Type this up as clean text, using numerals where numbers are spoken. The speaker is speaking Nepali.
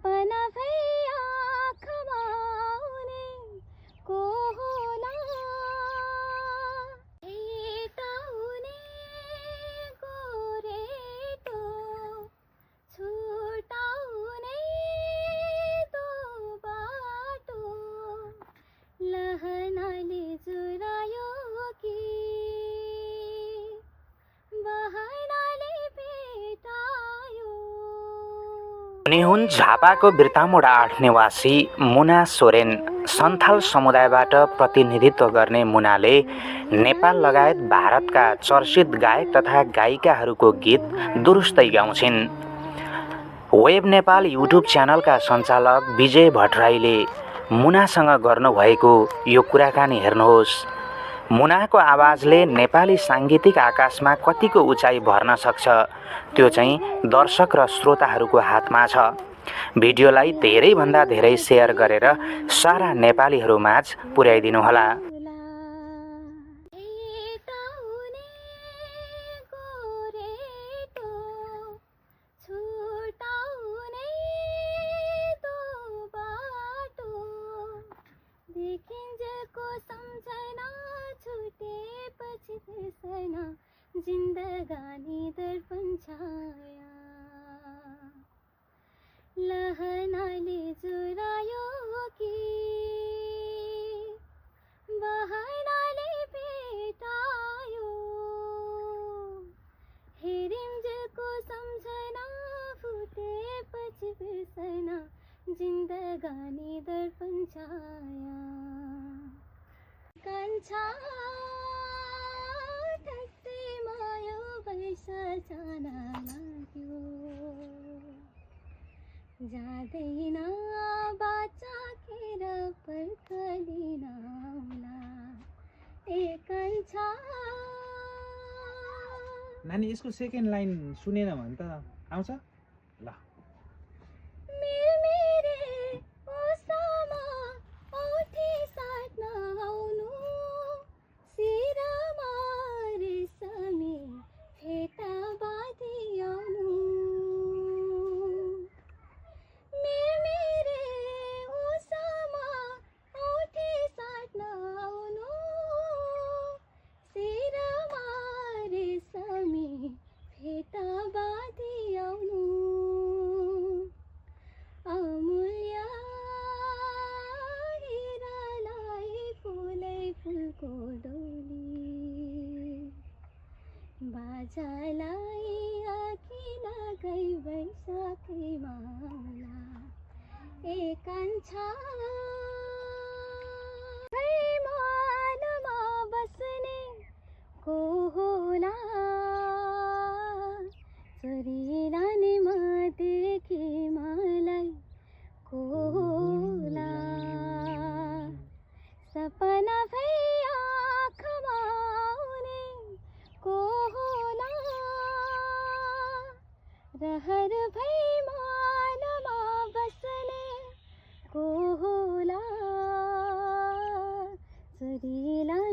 सपना भई आँखमा आउने को होला हेटाउने गोरेटो छुटाउने दो बाटो लहनाले जुरायो कि बहनाले भेटायो। उनी हुन् झापाको बिर्तामोडा 8 निवासी मुना सोरेन। सन्थाल समुदायबाट प्रतिनिधित्व गर्ने मुनाले नेपाल लगायत भारतका चर्चित गायक तथा गायिकाहरूको गीत दुरुस्तै गाउँछिन्। वेब नेपाल युट्युब च्यानलका सञ्चालक विजय भट्टराईले मुनासँग गर्नुभएको यो कुराकानी हेर्नुहोस्। मुनाको आवाजले नेपाली साङ्गीतिक आकाशमा कतिको उचाइ भर्न सक्छ त्यो चाहिँ दर्शक र श्रोताहरूको हातमा छ। भिडियोलाई धेरैभन्दा धेरै सेयर गरेर सारा नेपालीहरूमाझ पुर्याइदिनुहोला। जिन्दगानी दर्पण छाया लहनाले जुरायो कि बहनाले भेटायो हेरिन्जेलको सम्झना फुटेपछि बिर्सना जिन्दगानी दर्पण छाया कान्छा जान लाग्यो जाँदैन बाचाकेर पर्खलिन आउला ए कान्छा। नानी यसको सेकेन्ड लाइन सुनेन भने त आउँछ ल। मेरे ओसामा औठी साट्न आउनु शिरमा रेशमी फेटा बाँधी आउनु मेरे ओसामा औठी साट्न आउनु शिरमा रेशमी फेटा बाँधी आउनु अमूल्य हिरालाई फुलै फुलको डोली बाजालाई आखी लगाई बैशाखी माला ए कान्छा। मानमा बस्ने को होला छोरी लानेमा देखि मलाई को होला सपना भई आँखमा आउने को होला रहर भई मानमा बस्ने को होला छोरीलाई